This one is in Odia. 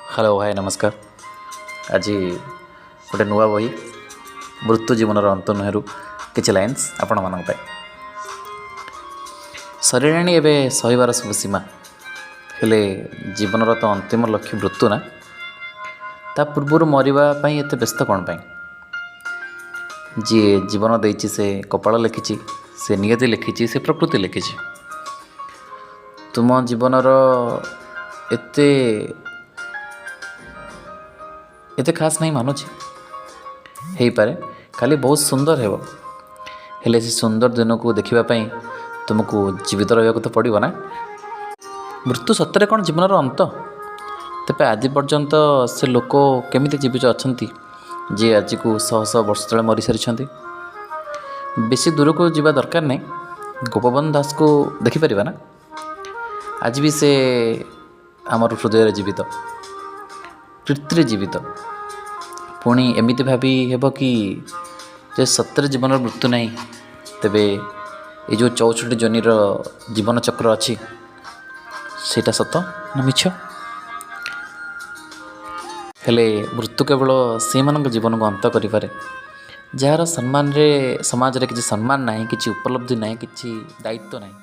ହ୍ୟାଲୋ ଭାଇ, ନମସ୍କାର। ଆଜି ଗୋଟେ ନୂଆ ବହି ମୃତ୍ୟୁ ଜୀବନର ଅନ୍ତ ନୁହେଁରୁ କିଛି ଲାଇନ୍ସ ଆପଣମାନଙ୍କ ପାଇଁ। ସରିଲାଣି ଏବେ ସହିବାର ସବୁ ସୀମା, ହେଲେ ଜୀବନର ତ ଅନ୍ତିମ ଲକ୍ଷ୍ୟ ମୃତ୍ୟୁ ନା? ତା ପୂର୍ବରୁ ମରିବା ପାଇଁ ଏତେ ବ୍ୟସ୍ତ କ'ଣ ପାଇଁ? ଯିଏ ଜୀବନ ଦେଇଛି, ସେ କପାଳ ଲେଖିଛି, ସେ ନିୟତି ଲେଖିଛି, ସେ ପ୍ରକୃତି ଲେଖିଛି। ତୁମ ଜୀବନର ଏତେ ଏତେ ଖାସ୍ ନାହିଁ, ମାନୁଛି। ହେଇପାରେ କାଲି ବହୁତ ସୁନ୍ଦର ହେବ, ହେଲେ ସେ ସୁନ୍ଦର ଦିନକୁ ଦେଖିବା ପାଇଁ ତୁମକୁ ଜୀବିତ ରହିବାକୁ ତ ପଡ଼ିବ ନା? ମୃତ୍ୟୁ ସତରେ କ'ଣ ଜୀବନର ଅନ୍ତ? ତେବେ ଆଜି ପର୍ଯ୍ୟନ୍ତ ସେ ଲୋକ କେମିତି ଜୀବିତ ଅଛନ୍ତି, ଯିଏ ଆଜିକୁ ଶହ ଶହ ବର୍ଷ ତଳେ ମରିସାରିଛନ୍ତି? ବେଶୀ ଦୂରକୁ ଯିବା ଦରକାର ନାହିଁ, ଗୋପବନ୍ଧୁ ଦାସକୁ ଦେଖିପାରିବା ନା? ଆଜି ବି ସେ ଆମର ହୃଦୟରେ ଜୀବିତ, ପ୍ରୀତିରେ ଜୀବିତ। ପୁଣି ଏମିତି ଭାବି ହେବ କି ଯେ ସତରେ ଜୀବନର ମୃତ୍ୟୁ ନାହିଁ, ତେବେ ଏ ଯେଉଁ 64 ଯୋନିର ଜୀବନଚକ୍ର ଅଛି, ସେଇଟା ସତ ନା ମିଛ? ହେଲେ ମୃତ୍ୟୁ କେବଳ ସେଇମାନଙ୍କ ଜୀବନକୁ ଅନ୍ତ କରିପାରେ, ଯାହାର ସମ୍ମାନରେ ସମାଜରେ କିଛି ସମ୍ମାନ ନାହିଁ, କିଛି ଉପଲବ୍ଧି ନାହିଁ, କିଛି ଦାୟିତ୍ୱ ନାହିଁ।